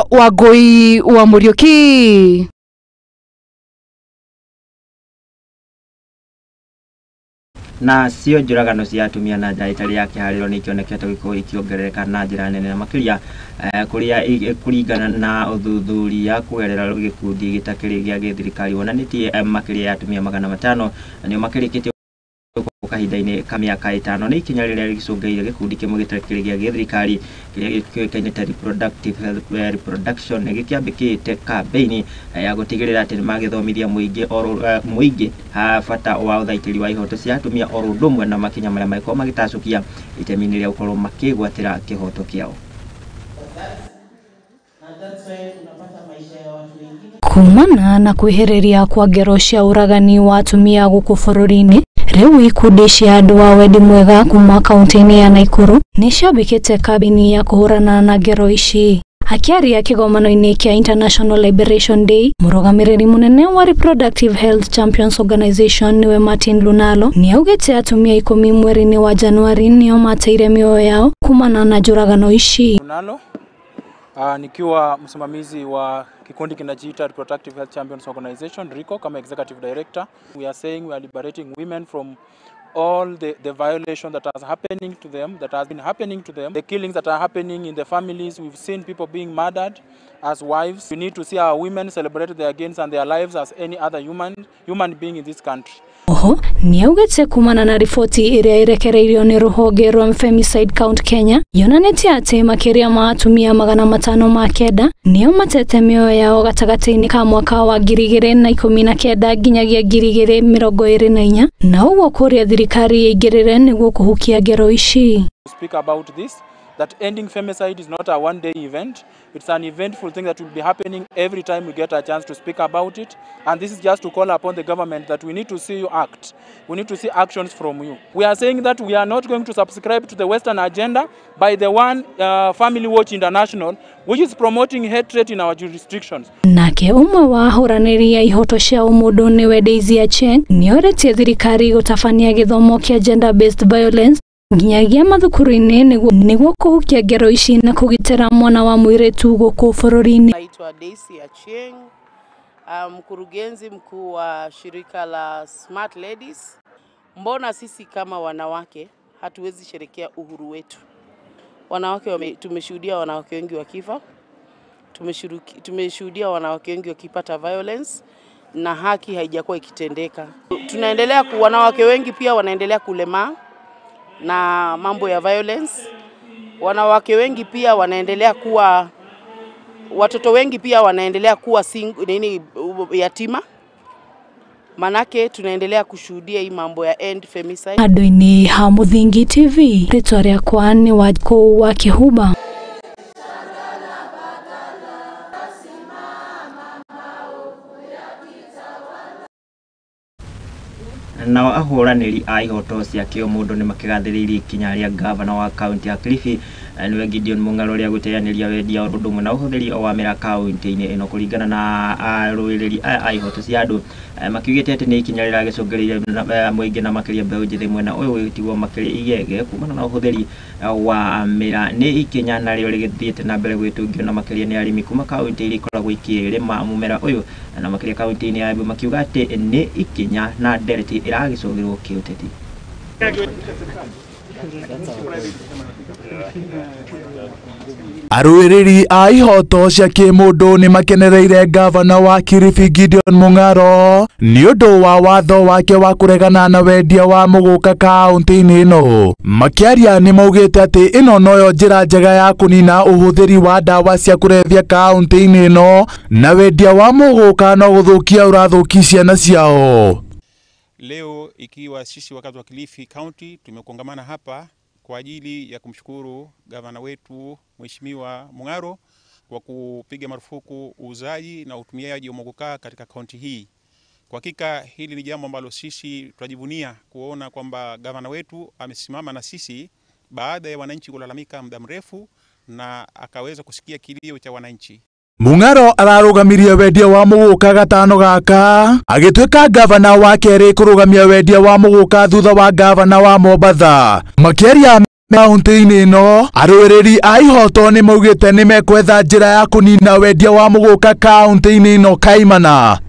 Njĩtagwo Wangũi wa Mũriũki. Na cio njũragano cia atumia na njĩra ĩtarĩ ya kĩharĩro nĩ ikĩonekete gũkorwo ikĩongerereka na njĩra nene na makĩria kũrĩa kũringana na ũthuthuria kũgerera gĩkundi gĩtakĩrĩ gĩa gĩthirikari wonanĩtie makĩria ya atumia 500 nĩo makĩrĩkĩtie kahinda-inĩ ka mĩaka 5. Nĩ ikinya rĩrĩa rĩgĩcũngĩrĩirie gĩkundi kĩmwe gĩtakĩrĩ gĩa gĩthirikari kĩrĩa gĩũĩkaine ta Reproductive Health Reproduction gĩkĩambĩkĩte kambĩini ya gũtigĩrĩra atĩ nĩmagĩthomithia mũingĩ bata wa ũthaitĩri wa ihoto cia atumia oro ũndũ ũmwe na makinya marĩa mangĩkorwo magĩtacũkia itemi-inĩ rĩa gũkorwo makĩgwatĩra kĩhoto kĩao. Kumana na kwĩhĩrĩria kwa ngero cia ũragani wa atumia gũkũ bũrũri-inĩ, rĩu ikundi cia andũ a wendi mwega kuma kaunti-inĩ ya Naikuru nĩ ciambĩkĩte kambĩini ya kũhũrana na ngero ici. Akĩaria kĩgomano-inĩ kĩa International Liberation Day, mũrũgamĩrĩri mũnene wa Reproductive Health Champions Organization nĩwe Martin Lunalo nĩ augĩte atumia 10 mweri-inĩ wa Januari nĩo mateire mĩoyo yao kumana na njũragano ici. Lunalo, nikiwa msimamizi wa kikundi kinachoitwa Reproductive Health Champions Organization, RICO, kama executive director. We are saying we are liberating women from all the violation that is happening to them, that has been happening to them, the killings that are happening in the families. We've seen people being murdered as wives. We need to see our women celebrate their gains and their lives as any other human being in this country. Oho, nĩaugĩte kumana na riboti ĩrĩa ĩrekereirio nĩ rũhonge rwa Femicide Count Kenya yonanĩtie atĩ makĩria ma atumia 509 nĩo matete mĩoyo yao gatagatĩ-inĩ ka mwaka wa 2019 nginyagia 2024, na ũguo kũrĩa thirikari ĩingĩrĩre nĩguo kũhukia ngero ici. Speak about this, that ending femicide is not a one-day event. It's an eventful thing that will be happening every time we get a chance to speak about it. And this is just to call upon the government that we need to see you act. We need to see actions from you. We are saying that we are not going to subscribe to the Western agenda by the one Family Watch International, which is promoting hatred in our jurisdictions. Nake ũmwe wa ahũranĩri a ihoto cia ũmũndũ nĩwe Daisy Achieng nĩorĩtie thirikari gũtabania gĩthomo kĩa gender based violence nginyagia mathukuru-inĩ nĩguo kũhukia ngero ici na kũgitĩra mwana wa mũirĩtu gũkũ bũrũri-inĩ. Naitwa Daisy Achieng, mkurugenzi mkuu wa shirika la Smart Ladies. Mbona sisi kama wanawake hatuwezi sherekea uhuru wetu? Wanawake tumeshuhudia wanawake wengi wakifa, tumeshuhudia wanawake wengi wakipata violence na haki haijakuwa ikitendeka. Tunaendelea wanawake wengi pia wanaendelea kulemaa na mambo ya violence. Wanawake wengi pia wanaendelea kuwa, watoto wengi pia wanaendelea kuwa yatima. Manake tunaendelea kushuhudia hii mambo ya end femicide. Andũ-inĩ ha Mũthingi TV, rĩtwa rĩakwa nĩ Wanjikũ wa Kĩhumba. Nao ahũranĩri a ihoto cia kĩũmũndũ nĩ makĩgathĩrĩirie ikinya rĩa gavana wa kaunti ya Kilifi nĩwe Gideon Mung'aro rĩa gũteanĩria wendia ũndũ ũmwe na ũhũthĩri wa mĩraa kaunti-inĩ ĩno. Kũringana na arũĩrĩri aya a ihoto cia andũ, makiugĩte atĩ nĩ ikinya rĩragĩcũngĩrĩirie mũingĩ na makĩria mbeũ njĩthĩ mwena ũyũ gwĩtigwo makĩria igege kumana na ũhũthĩri wa mĩraa. Nĩ ikinya narĩo rĩgĩthiĩte na mbere gwĩtungio na makĩria nĩ arĩmi kuma kaunti iria ikoragwo ikĩrĩma mũmera ũyũ na makĩria kaunti-inĩ ya Embu, makiuga atĩ nĩ ikinya na ndereti ĩragĩcũgĩrwo kĩũteti. Arũĩrĩri a ihoto cia kĩmũndũ nĩ makenereire gavana wa Kilifi Gideon Mung'aro nĩ ũndũ wa watho wake wa kũregana na wendia wa mũgũka kaunti-inĩ ĩno. Makĩaria nĩ maugĩte atĩ ĩno noyo njĩra njega ya kũnina ũhũthĩri wa ndawa cia kũrebia kaunti-inĩ ĩno na wendia wa mũgũka no gũthũkia ũrathũki ciana ciao. Leo ikiwa sisi wakazi wa Kilifi County tumekongamana hapa kwa ajili ya kumshukuru gavana wetu Mheshimiwa Mung'aro kwa kupiga marufuku uuzaji na utumiaji wa mogoka katika kaunti hii. Kwa hakika hili ni jambo ambalo sisi tunajivunia kuona kwamba gavana wetu amesimama na sisi baada ya wananchi kulalamika muda mrefu na akaweza kusikia kilio cha wananchi. Mung'aro ararũgamirie wendia wa mũgũka gatano gaka agĩtuĩka gavana wa kerĩ kũrũgamia wendia wa mũgũka thutha wa gavana wa Mombatha. Makĩaria Kaunti-inĩ ĩno arũĩrĩri a ihoto nĩ maugĩte nĩ mekwetha njĩra ya kũnina wendia wa mũgũka kaunti-inĩ ĩno kaimana.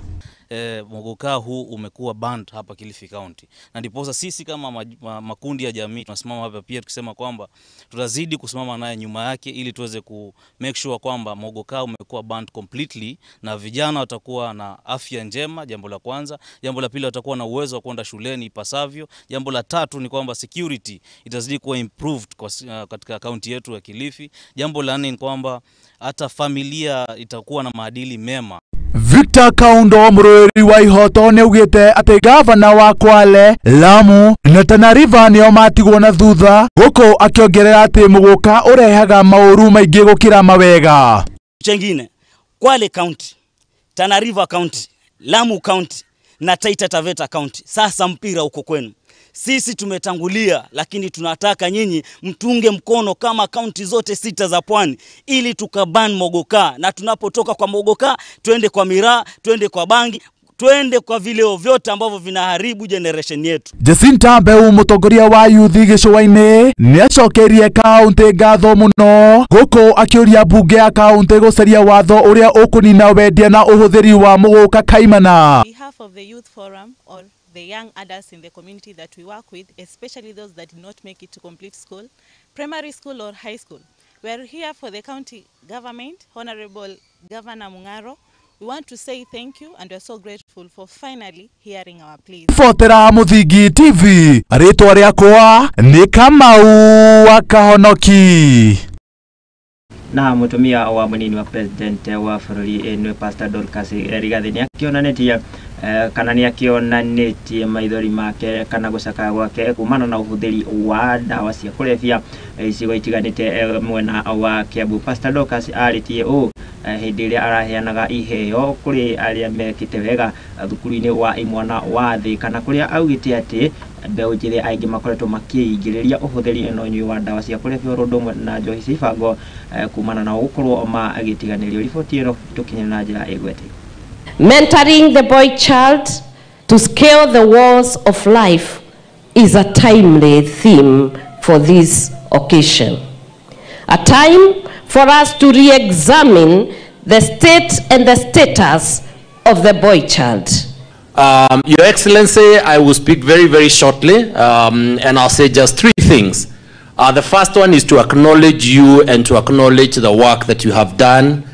Muguka huu umekuwa banned hapa Kilifi County, na ndiposa sisi kama makundi ya jamii tunasimama hapa pia tukisema kwamba tutazidi kusimama naye nyuma yake ili tuweze ku make sure kwamba muguka umekuwa banned completely na vijana watakuwa na afya njema, jambo la kwanza. Jambo la pili, watakuwa na uwezo wa kwenda shuleni ipasavyo. Jambo la tatu ni kwamba security itazidi kuwa improved kwa, katika kaunti yetu ya Kilifi. Jambo la nne ni kwamba hata familia itakuwa na maadili mema. Victor Kaundo mũrũĩri wa ihoto nĩaugĩte atĩ gavana wa Kwale, Lamu na Tana River nĩo matigwo na thutha, gũkũ akĩongerera atĩ mũgũka ũrehaga maũru maingĩ gũkĩra mawega. Chengine Kwale County, Tana River County, Lamu County na Taita Taveta County. Sasa mpira uko kwenu. Sisi tumetangulia, lakini tunataka nyinyi mtunge mkono kama kaunti zote 6 za pwani ili tukaban mogoka, na tunapotoka kwa mogoka twende kwa miraa, twende kwa bangi, twende kwa vileo vyote ambavyo vinaharibu generation yetu. Jacinta Mbeu mũtongoria wa yuthi gĩcũa-inĩ nĩacokeirie kaunti ngatho mũno gũkũ akĩũria mbunge ya kaunti gũcaria watho ũrĩa ũkũnina wendia na ũhũthĩri wa mũgũka kaimana. On behalf of the Youth Forum or the young adults in the community that we work with, especially those that did not make it to complete school, primary school or high school, we are here for the county government, Honorable Governor Mung'aro. We want to say thank you and we are so grateful for finally hearing our pleas. Botera Muthingi TV, rĩtwa rĩakwa nĩ Kamau wa Kahonoki. Na mutumia wa munini wa president wa bũrũri nĩ Pastor Dorcas Rigathi nĩ akĩonanĩtie kana nĩ akĩonanĩtie maithori make kana gũcakaya gwake kumana na ũhũthĩri wa ndawa cia kũrebia icigo itiganĩte mwena wa Kiambu. Pastor Dorcas arĩtie ũũ hĩndĩ ĩrĩa araheanaga iheo kũrĩ arĩa mekĩte wega thukuru-inĩ wa imwana wa thĩ, kana kũrĩa augĩte atĩ mbeũ njĩthĩ aingĩ makoretwo makĩingĩrĩria ũhũthĩri na ũnyui wa ndawa cia kũrebia oro ũndũ ũmwe na njohi cia ibango kumana na gũkorwo magĩtiganĩrio. Riboti ĩno tũkinye na njĩra ĩgwete. Mentoring the boy child to scale the walls of life is a timely theme for this occasion. A time for us to re-examine the state and the status of the boy child. Your Excellency, I will speak very, very shortly, and I'll say just 3 things. The first one is to acknowledge you and to acknowledge the work that you have done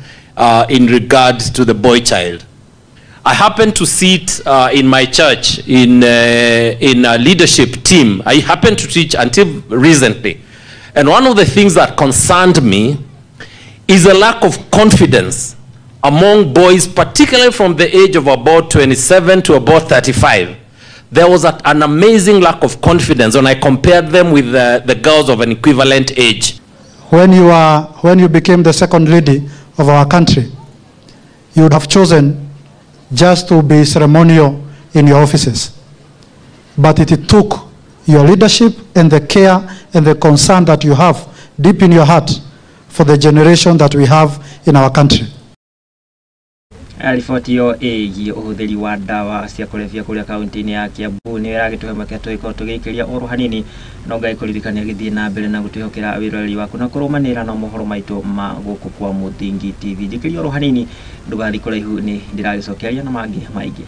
in regards to the boy child. I happen to sit in my church in a leadership team. I happen to teach until recently. And one of the things that concerned me is a lack of confidence among boys, particularly from the age of about 27 to about 35. There was an amazing lack of confidence when I compared them with the girls of an equivalent age. When you became the second lady of our country, you would have chosen just to be ceremonial in your offices. But it took your leadership and the care and the concern that you have deep in your heart for the generation that we have in our country. Riboti ĩyo ĩgiĩ ũhũthĩri wa ndawa cia kũrebia kũrĩa kaunti-inĩ ya Kiambu nĩ ĩragĩtũhe mweke tũgĩkorwo tũgĩikĩria oro hanini, no Ngai kũririkania gĩthiĩ na mbere na gũtwĩhokera wĩroreri waku na kũrũmanĩrĩra na mohoro maitũ ma gũkũ kwa Muthingi TV. Njikĩria oro hanini, ndũgathiĩ kũraihu, nĩ ndĩragĩcokeria na mangĩ maingĩ.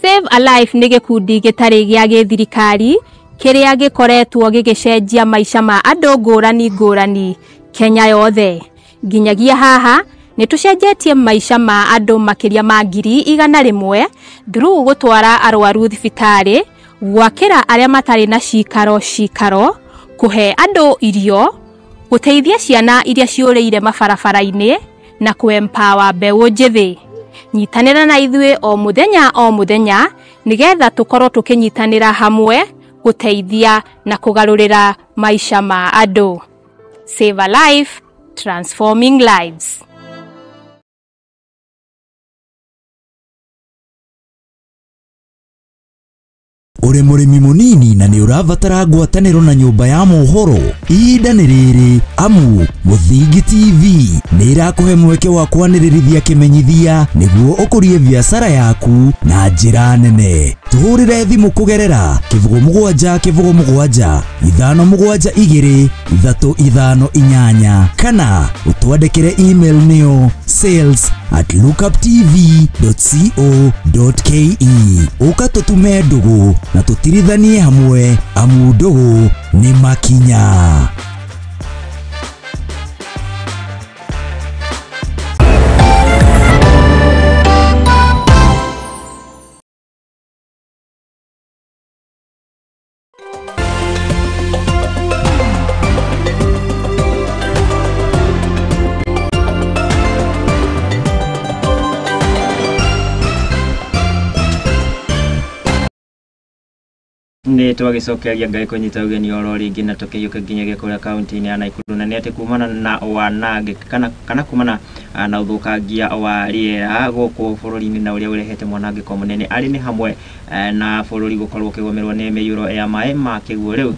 Save a Life nĩ gĩkundi gĩtarĩ gĩa gĩthirikari kĩrĩa gĩkoretwo gĩgĩcenjia maica ma andũ ngũrani ngũrani Kenya yothe. Nginyagia haha nĩ tũcenjetie maica ma andũ makĩria ma 100,000 through gũtwara arwaru thibitarĩ, gwakĩra arĩa matarĩ na cikaro kũhe andũ irio, gũteithia ciana iria ciũrĩire mabarabara-inĩ na kũ-empower mbeũ njĩthĩ. Nyitanĩra na ithuĩ o mũthenya nĩgetha tũkorwo tũkĩnyitanĩra hamwe gũteithia na kũgarũrĩra maica ma andũ. Save a Life, transforming lives. Ũrĩ mũrĩmi mũnini na nĩ ũrabatara ngwatanĩro na nyũmba ya mohoro, ihinda nĩ rĩrĩ, amu Mũthingi TV nĩ ĩrakũhe mweke wa kwanĩrĩrithia kĩmenyithia nĩguo ũkũrie biacara yaku na njĩra nene. Tũhũrĩre thimũ kũgerera 07 07 572 358 kana ũtwandĩkĩre email nĩyo sales@lookuptv.co.ke. Ũka tũtume ndũgũ na tũtirithanie hamwe, amu ndũgũ nĩ makinya. Nĩ twagĩcokeria Ngai kũnyita ũgeni oro rĩngĩ na tũkĩhiũka nginyagia kũrĩa kaunti-inĩ ya Nakuru, na nĩ atĩ kumana na wanangĩki kana kumana na ũthũkangia wa rĩera gũkũ bũrũri-inĩ na ũrĩa ũrehete mwanangĩko mũnene arĩ nĩ hamwe na bũrũri gũkorwo ũkĩgũmĩrwo nĩ mĩiyũro ya maĩ ma kĩguũ. Rĩu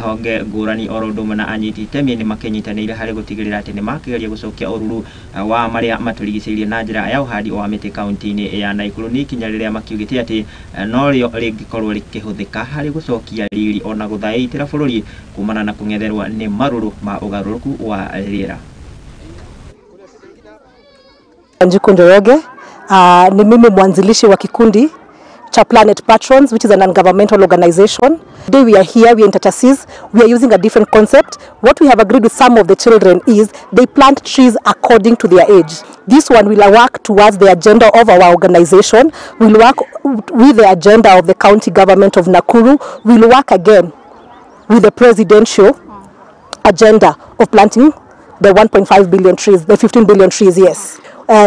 honge ngũrani oro ũndũ ũmwe na anyiti itemi nĩ makĩnyitanĩire harĩ gũtigĩrĩra atĩ nĩ makĩgeria gũcokia ũruru wa marĩa matũrigicĩirie na njĩra ya ũhandi wa mĩtĩ kaunti-inĩ ya Nakuru. Nĩ ikinya rĩrĩa makiugĩte atĩ norĩo rĩngĩkorwo rĩkĩhũthĩka harĩ gũcokia riri ona gũthaitĩra bũrũri kumana na kũng'etherwo nĩ marũrũ ma ũgarũrũku wa rĩera. Wanjiku Njoroge, ni mimi mwanzilishi wa kikundi cha Planet Patrons, which is a non-governmental organization. Today we are here, we are in Tatasis, we are using a different concept. What we have agreed with some of the children is they plant trees according to their age. This one will work towards the agenda of our organization, will work with the agenda of the county government of Nakuru, will work again with the presidential agenda of planting the 1.5 billion trees, the 15 billion trees, yes.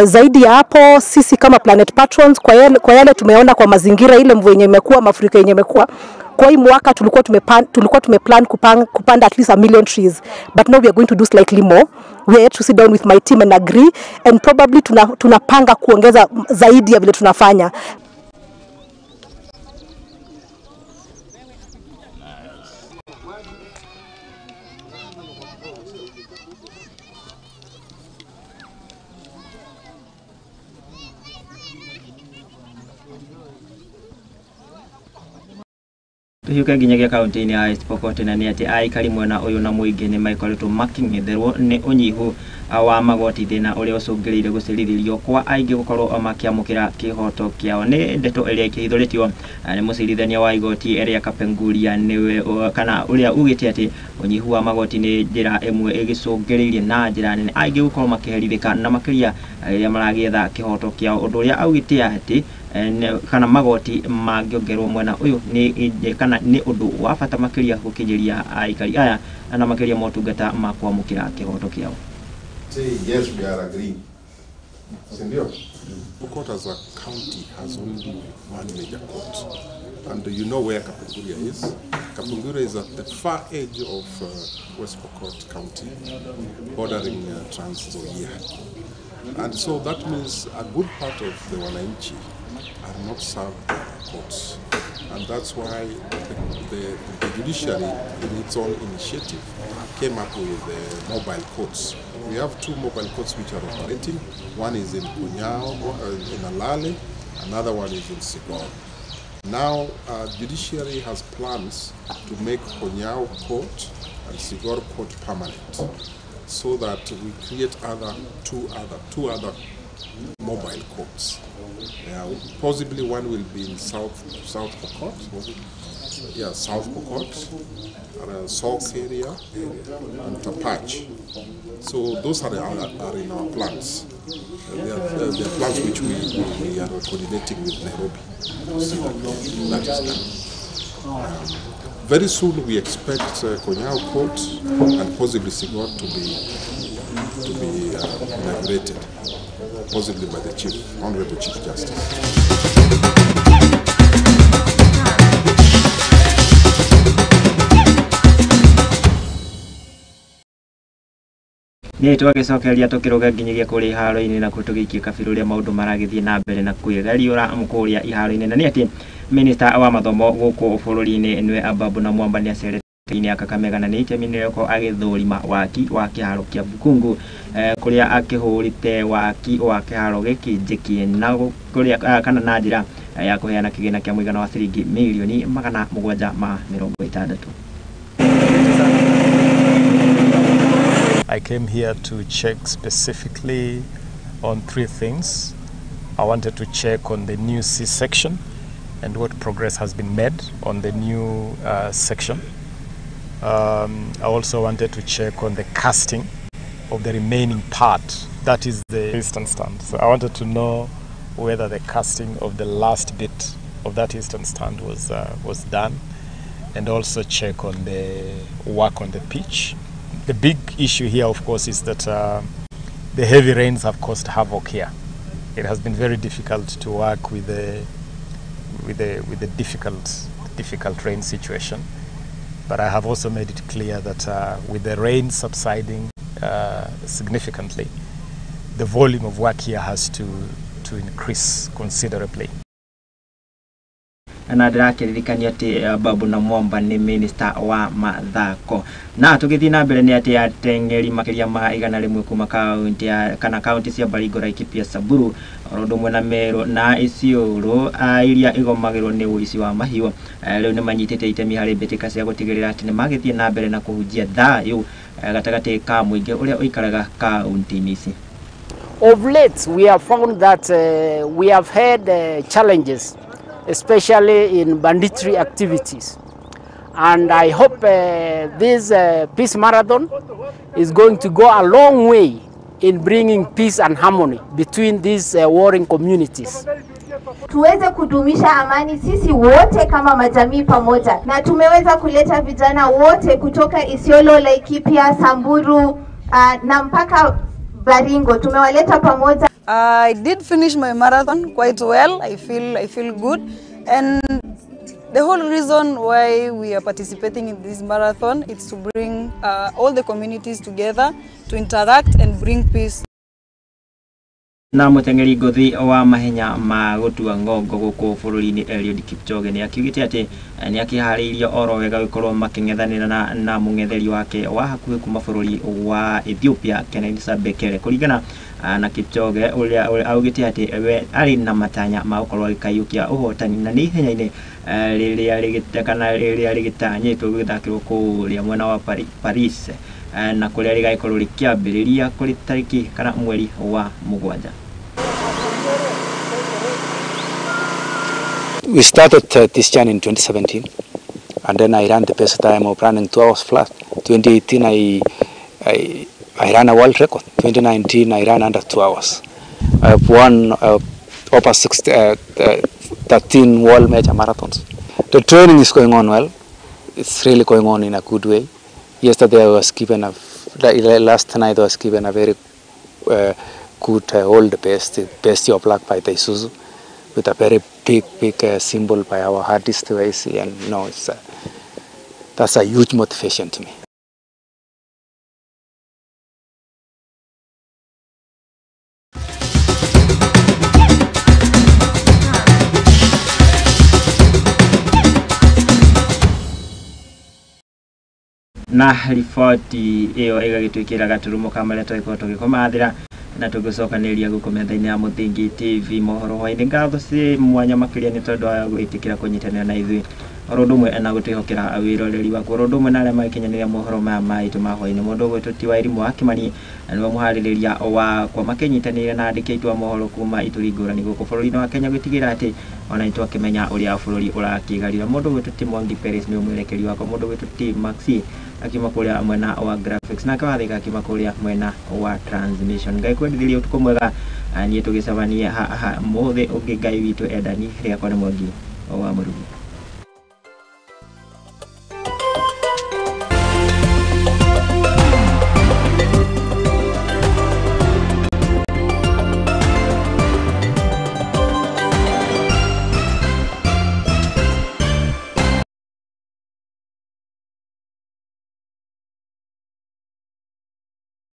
Zaidi ya hapo, sisi kama Planet Patrons, kwa yale tumeona kwa mazingira ile mvua yenye imekuwa, mafuriko yenye imekuwa, kwa hii mwaka tulikuwa tumeplan kupanda at least 1 million trees, but now we are going to do slightly more. We are to sit down with my team and agree, and probably tunapanga kuongeza zaidi ya vile tunafanya. Tuhiũke nginyagia kaunti-inĩ ya West Pokot, na nĩ atĩ aikari mwena ũyũ na mũingĩ nĩ makoretwo makĩng'etherwo nĩ ũnyihu wa magoti, thĩna ũrĩa ũcũngĩrĩire gũcerithĩrio kwa aingĩ gũkorwo makĩamũkĩra kĩhoto kĩao. Nĩ ndeto ĩrĩa ĩkĩhithũrĩtio nĩ mũcirithania wa igoti rĩa Kapenguria, nĩwe kana ũrĩa ugĩte atĩ ũnyihu wa magoti nĩ njĩra ĩmwe ĩgĩcũngĩrĩirie na njĩra nene aingĩ gũkorwo makĩherithĩka, na makĩria rĩrĩa maragĩetha kĩhoto kĩao, ũndũ ũrĩa augĩte atĩ kana magoti mangĩongererwo mwena ũyũ nĩ kana nĩ ũndũ wa bata makĩria gũkinyĩria aikari aya na makĩria motungata ma kwamũkĩra kĩhoto kĩao. Say yes, we are agreeing. Sindio? Pokot as a county has only one major court. And you know where Kapenguria is. Kapenguria is at the far edge of West Pokot County, bordering Trans Nzoia. And so that means a good part of the Wananchi are not served by the courts. And that's why the judiciary, in its own initiative, came up with the mobile courts. We have two mobile courts which are operating. One is in Kunyao, in Alale, another one is in Sigor. Now, judiciary has plans to make Kunyao Court and Sigor Court permanent, so that we create two other mobile courts. Possibly one will be in South Pokot, was it? Yeah, South Pokot, Sok area, and Tapach. So those are in our plans. They are plans which we are coordinating with Nairobi to see that is done. Very soon we expect Konyao Court and possibly Sigor to be inaugurated, possibly by the Chief, Honorable Chief Justice. Nĩ twagĩcokeria tũkĩrũga nginyagia kũrĩa iharo-inĩ, na tũgĩikie kabirũ ũrĩa maũndũ maragĩthiĩ na mbere na kwĩgariũra kũrĩa iharo-inĩ, na nĩ atĩ Minister wa mathomo gũkũ bũrũri-inĩ nĩwe Ababu na Mwamba nĩ acerete ya Kakamega na nĩ itemi nĩrĩko agĩthũrima waki wa kĩharo kĩa Bukungu kũrĩa akĩhũrĩte waki wa kĩharo gĩkĩ njĩki na kũrĩa kana na njĩra ya kũheana kĩgĩna kĩa mũigana wa ciringi mirioni 760. I came here to check specifically on three things. I wanted to check on the new C-section and what progress has been made on the new section. I also wanted to check on the casting of the remaining part, that is the eastern stand. So I wanted to know whether the casting of the last bit of that eastern stand was done, and also check on the work on the pitch. The big issue here, of course, is that the heavy rains have caused havoc here. It has been very difficult to work with the difficult rain situation. But I have also made it clear that with the rain subsiding significantly, the volume of work here has to increase considerably. Na ndĩrakĩririkania atĩ Babu na Mwamba nĩ minister wa mathako. Na tũgĩthiĩ na mbere nĩ atĩ ateng'eri makĩria ma 100 kuma kaunti ya kana kaunti cia Baringo, Laikipia, Samburu oro ũndũ ũmwe na Meru na Isiolo iria igomagĩrwo nĩ ũici wa mahiũ rĩu nĩ manyitĩte itemi harĩ mbĩtĩka cia gũtigĩrĩra atĩ nĩ magĩthiĩ na mbere na kũhunjia thayũ gatagatĩ ka mũingĩ ũrĩa ũikaraga kaunti-inĩ ici. Of late we have found that we have had challenges, especially in banditry activities. And I hope this peace marathon is going to go a long way in bringing peace and harmony between these warring communities. Tuweze kudumisha amani sisi wote kama majamii pamoja, na tumeweza kuleta vijana wote kutoka Isiolo, Laikipia, Samburu na mpaka Baringo, tumewaleta pamoja. I did finish my marathon quite well. I feel good, and the whole reason why we are participating in this marathon is to bring all the communities together to interact and bring peace. Na mũteng'eri ngũthi wa mahenya ma gũtua ng'ongo gũkũ bũrũri-inĩ Eliud Kipchoge nĩ akiugĩte atĩ nĩ akĩharĩirio oro wega gũkorwo makĩng'ethanĩra na mũng'etheri wake wa hakuhĩ kuma bũrũri wa Ethiopia Kenenisa Bekele. Kũringana na Kipchoge ũrĩa augĩte atĩ we arĩ na matanya ma gũkorwo agĩkaiyũkia ũhotani na nĩ ihenya-inĩ rĩrĩa rĩgĩtanyĩtwo gũthakĩrwo kũrĩa mwena wa Paris na kũrĩa rĩgagĩkorwo rĩkĩambĩrĩria kũrĩ tarĩki kana mweri wa 7. We started this journey in 2017, and then I ran the best time of running 2 hours flat. 2018 I ran a world record. 2019 I ran under 2 hours. I've won over 13 world major marathons. The training is going on well. It's really going on in a good way. Yesterday I was given a, last night I was given a very good all the best of luck by the Isuzu, with a very big symbol by our hardest ways, and you know, it's that's a huge motivation to me. Na riboti ĩyo ĩgagĩtwĩkĩra gaturumo ka marĩa tũgĩkorwo tũgĩkũmathĩra na tũgĩcokanĩrĩria gũkũ metha-inĩ ya Mũthingi TV mohoro hwaĩ-inĩ. Ngatho ci mwanya makĩria nĩ tondũ wa gwĩtĩkĩra kũnyitanĩra na ithuĩ oro ũndũ ũmwe na gũtwĩhokera wĩroreri waku, oro ũndũ ũmwe na arĩa magĩkinyanĩria mohoro maya maitũ ma hwaĩ-inĩ. Mũndũ ũgwĩtwo ti Wairimũ wa Kĩmani na nĩwe mũharĩrĩria wakwa, makĩnyitanĩire na andĩki aitũ a mohoro kuma ituri ngũrani gũkũ bũrũri-inĩ wa Kenya gũtigĩrĩra atĩ ona nĩ twakĩmenya ũrĩa bũrũri ũrakĩgarira. Mũndũ ũgwĩtwo ti Mwangi Peris nĩwe mwerekeri wakwa, mũndũ ũgwĩtwo ti Maxi akiuma kũrĩa mwena wa graphics, nake Wathika akiuma kũrĩa mwena wa transmission. Ngai kwendithĩrie ũtukũ mwega, niĩ tũgĩcemania haha mũthĩ ũngĩ. Ngai witũ endani, rĩakwa nĩ Mwangi wa Mũrugu.